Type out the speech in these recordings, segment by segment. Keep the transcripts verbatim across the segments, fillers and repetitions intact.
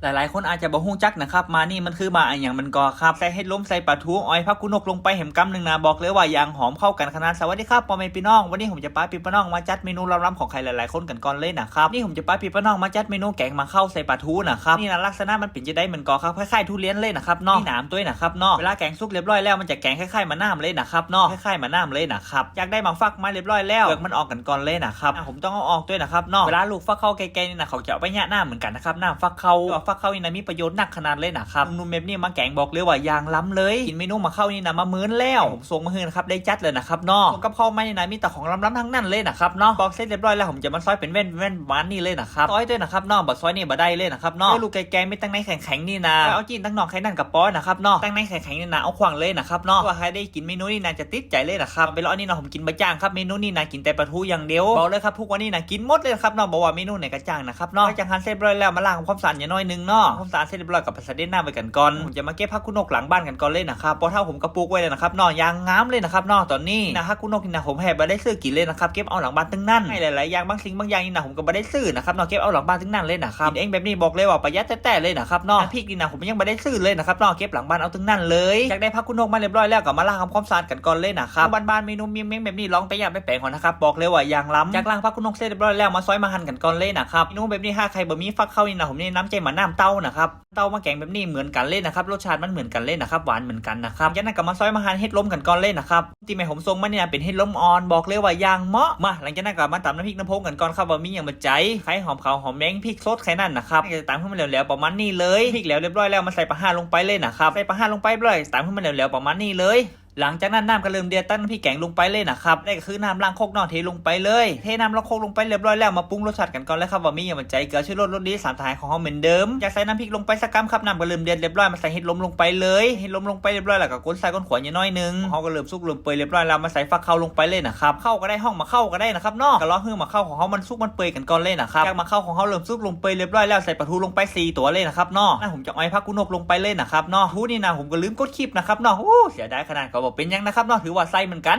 หลายๆ คนอาจจะบ่ฮู้จักนะครับ หม่านี่มันคือหม่าอะหยังแม่นก่อครับ ใส่เห็ดลม ใส่ป๋าทู อ้อย ผักกุนกลงไปแหมกำนึ่งนะ บอกเลยว่าอย่างหอมเข้ากั๋นขนาด สวัสดีครับ ป้อแม่ปี้น้อง วันนี้ผมจะปาปี้ป้าน้องมาจัดเมนูล้ำๆ ของใครหลายๆ คนกั๋นก่อนเลยนะครับ นี่ผมจะปาปี้ป้าน้องมาจัดเมนูแก๋งหมากเค้าใส่ป๋าทูนะครับ นี่นะลักษณะมันเป๋นจะใดแม่นก่อครับ คล้ายๆ ทุเรียนเลยนะครับเนาะ มีหนามตวยนะครับเนาะ เวลาแก๋งสุกเรียบร้อยแล้วมันจะแก๋งคล้ายๆ หม่าน้ำเลยนะครับเนาะ คล้ายๆ หม่าน้ำเลยนะครับ จากได้หมากฟักมาเรียบร้อยแล้ว เปลือกมันออกกั๋นก่อนเลยนะครับ อ่ะ ผมต้องเอาออกตวยนะครับเนาะ เวลาลูกฟักเค้าแก่ๆ นี่นะ เขาจะเอาไปเยียะน้ำเหมือนกั๋นนะครับ น้ำฟักเค้า ฟักเค้านี่นะมีประโยชน์นักขนาดเลยนะครับ หนุ่มๆ แบบนี้มาแก๋งบอกเลยว่าอย่างล้ำเลย กิ๋นเมนูหมากเค้านี่นะมาเมินแล้ว ผมส่งมาหื้อนะครับ ได้จัดเลยนะครับเนาะ ส่งกับข้าวมานี่นะมีแต่ของล้ำๆ ทั้งนั้นเลยนะครับเนาะ ปอกเสร็จเรียบร้อยแล้วผมจะมาซอยเป๋นแว่นๆ ประมาณนี้เลยนะครับ ซอยตวยนะครับเนาะ บ่ซอยนี่บ่ได้เลยนะครับเนาะ ซอยลูกแก่ๆ มีตังในแข็งๆ นี่นะ เอาจี้ตังนอกแค่นั้นก็ปอนะครับเนาะ ตังในแข็งๆ นี่นะ เอาขว้างเลยนะครับเนาะ เปื้อใผได้กิ๋นเมนูนี่นะจะติดใจ๋เลยนะครับ ไปเลาะนี่นะ ผมกิ๋นบ่จ้างครับ เมนูนี่นะ กิ๋นแต่ป๋าทูอย่างเดียว บอกเลยครับ ทุกวันนี้นะ กิ๋นหมดเลยครับเนาะ บ่ว่าเมนูไหนก็จ้างนะครับเนาะ หลังจากหั่นเสร็จเรียบร้อยแล้ว มาล้างทำความสะอาดหน่อยนึ่งเนาะ ทำความสะอาดเสร็จเรียบร้อยก็ไปสะเด็ดน้ำไว้กั๋นก่อน ผมจะมาเก็บผักกุนกหลังบ้านกั๋นก่อนเลยนะครับ เพราะถ้าผมก็ปลูกไว้แล้วนะครับเนาะ อย่างงามเลยนะครับเนาะ ต๋อนนี้นะ ผักกุนกนี่นะ ผมแทบบ่ได้ซื้อกิ๋นเลยนะครับ เก็บเอาหลังบ้านตึงนั้น หลายๆ อย่าง บางสิ่งบางอย่างนี่นะ ผมก็บ่ได้ซื้อนะครับเนาะ เก็บเอาหลังบ้านตึงนั้นเลยนะครับ กิ๋นเองแบบนี้บอกเลยว่าประหยัดแต๊ๆ เลยนะครับเนาะ น้ำพริกนี่นะ ผมยังบ่ได้ซื้อเลยนะครับเนาะ เก็บหลังบ้านเอาตึงนั้นเลย จากได้ผักกุนกมาเรียบร้อยแล้วก็มาล้างทำความสะอาดกั๋นก่อนเลยนะครับ บ้านๆ เมนูเมี่ยงๆ แบบนี้ลองไปเยียะไปแป๋งก่อนนะครับ บอกเลยว่าอย่างล้ำ จากล้างผักกุนกเสร็จเรียบร้อยแล้ว มาซอยมาหั่นกั๋นก่อนเลยนะครับ เมนูแบบนี้ถ้าใผบ่มีฟักเค้านี่นะ ผมแนะนำใจ๊หม่าน้ำเต้านะครับ เต้ามาแก๋งแบบนี้เหมือนกั๋นเลยนะครับ รสชาติมันเหมือนกั๋นเลยนะครับ หวานเหมือนกั๋นนะครับ จากนั้นก็มาซอยมาหั่นเห็ดลมกั๋นก่อนเลยนะครับ ตี้แม่ผมส่งมานี่นะ เป๋นเห็ดลมอ่อน บอกเลยว่าอย่างเหมาะ มา หลังจากนั้นก็มาต๋ำน้ำพริกน้ำผงกั๋นก่อนครับ ว่ามีอะหยังบ่ใจ๋ ไข่ หอมขาว หอมแดง พริกสดแค่นั้นนะครับ จะต๋ำหื้อมันแหลวๆ ประมาณนี้เลย พริกแหลวเรียบร้อยแล้ว มาใส่ป๋าฮ้าลงไปเลยนะครับ ใส่ป๋าฮ้าลงไปเรียบร้อย ต๋ำหื้อมันแหลวๆ ประมาณนี้เลย หลังจากนั้นน้ำก็เริ่มเดือด ตักน้ำพริกแก๋งลงไปเลยนะครับ นี่ก็คือน้ำล้างครกเนาะ เทลงไปเลย เทน้ำล้างครกลงไปเรียบร้อยแล้ว มาปรุงรสชาติกั๋นก่อนเลยครับ ว่ามีอะหยังบ่ใจ๋ เกลือ ชูรส รสดี สามสหายของเฮาเหมือนเดิม อยากใส่น้ำพริกลงไปสักกำครับ น้ำก็เริ่มเดือดเรียบร้อย มาใส่เห็ดลมลงไปเลย เห็ดลมลงไปเรียบร้อยแล้วก็คนใส่คนขวาอยู่หน้อยนึ่ง เฮาก็เริ่มสุกเริ่มเปื่อยเรียบร้อยแล้ว มาใส่ฟักเค้าลงไปเลยนะครับ เค้าก็ได้ ฮ้องหมากเค้าก็ได้นะครับเนาะ ก็รอหื้อหมากเค้าของเฮามันสุกมันเปื่อยกั๋นก่อนเลยนะครับ จากหมากเค้าของเฮาเริ่มสุกเริ่มเปื่อยเรียบร้อยแล้ว ใส่ป๋าทูลงไปสี่ตั๋วเลยนะครับเนาะ นะ ผมจะอ้อยผักกุนกลงไปเลยนะครับเนาะ ป๋าทูนี่นะ ผมก็ลืมกดคลิปนะครับเนาะ โอ้ เสียดายขนาด ก็บ่เป๋นหยังนะครับเนาะ ถือว่าใส่เหมือนกั๋น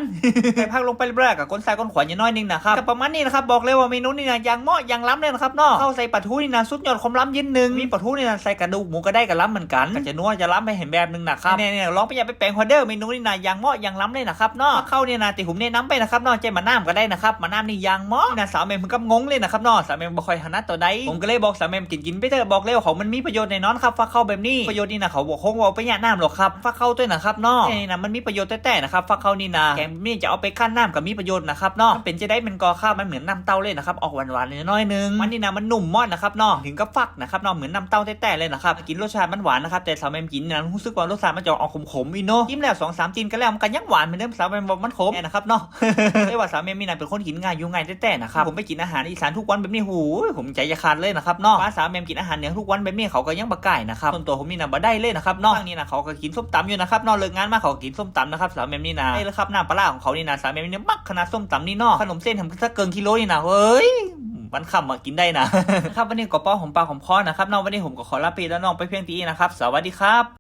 ใส่ผักลงไปเรียบร้อยก็คนใส่คนขวาอยู่หน้อยนึ่งนะครับ ก็ประมาณนี้นะครับ บอกเลยว่าเมนูนี่นะ อย่างเหมาะอย่างล้ำเลยนะครับเนาะ เค้าใส่ป๋าทูนี่นะ สุดยอดความล้ำยืนนึ่ง มีป๋าทูนี่นะ ใส่กระดูกหมูก็ได้ก็ล้ำเหมือนกั๋น ก็จะนัวจะล้ำไปแหมแบบนึ่งนะครับ เนี่ยๆ ลองไปเยียะไปแป๋งหั้วเด้อ เมนูนี่นะ อย่างเหมาะอย่างล้ำเลยนะครับเนาะ เค้านี่นะ ตี้ผมแนะนำไปนะครับเนาะ ใจ๊หม่าน้ำก็ได้นะครับ หม่าน้ำนี่อย่างเหมาะนะ สาวแหม่มเพิ่นก็งงเลยนะครับเนาะ สาวแหม่มบ่ค่อยถนัดต๋อนใด ผมก็เลยบอกสาวแหม่มกิ๋นๆ ไปเต๊อะ บอกเลยว่าของมันมีประโยชน์แน่นอนครับ ฟักเค้าแบบนี้ ประโยชน์นี่นะ เขาบ่คงว่าเอาไปเยียะน้ำหรอกครับ ฟักเค้าตวยนะครับเนาะ นี่นะ มันมีประโยชน์แต๊ๆ นะครับ ฟักเค้านี่นะ แก๋งแบบนี้จะเอาไปคั่นน้ำก็มีประโยชน์นะครับเนาะ มันเป๋นจะใดแม่นก่อครับ มันเหมือนน้ำเต้าเลยนะครับ ออกหวานๆ หน้อยนึ่ง มันนี่นะ มันนุ่มมากนะครับเนาะ ถึงกับฟักนะครับเนาะ เหมือนน้ำเต้าแต๊ๆ เลยนะครับ กิ๋นรสชาติมันหวานนะครับ แต่สาวแหม่มกิ๋นนะ ฮู้สึกว่ารสชาติมันจะออกขมๆ อีกเนาะ กิ๋นแล้วสองสามตีนก็แล้ว มันก็ยังหวานเหมือนเดิม สาวแหม่มบอกมันขมนะครับเนาะ แต่ว่าสาวแหม่มนี่นะ เป๋นคนกิ๋นง่ายอยู่ง่ายแต๊ๆ นะครับ ผมไปกิ๋นอาหารอีสานทุกวันแบบนี้ โหย ผมใจ๋จะขาดเลยนะครับเนาะ ปาสาวแหม่มกิ๋นอาหารเหนือทุกวันแบบนี้ เขาก็ยังบ่ก้ายนะครับ ส่วนตั๋วผมนี่นะ บ่ได้เลยนะครับเนาะ นี่นะ เขาก็กิ๋นส้มตำอยู่นะครับเนาะ เลิกงานมาเขาก็กิ๋นส้มตำนะครับ สาวแหม่มนี่นะ ใจ้เลยครับ น้ำปลาร้าของเขานี่นะ สาวแหม่มนี่มักขนาดส้มตำนี่เนาะ ขนมเส้นทำสักเกิ่งกิโลนี่นะ เฮ้ย วันค่ำมากิ๋นได้นะ ครับ วันนี้ก็ปอหอมปากหอมคอนะครับเนาะ วันนี้ผมก็ขอลาปี้ลาน้องไปเพียงตี้อี้นะครับ สวัสดีครับ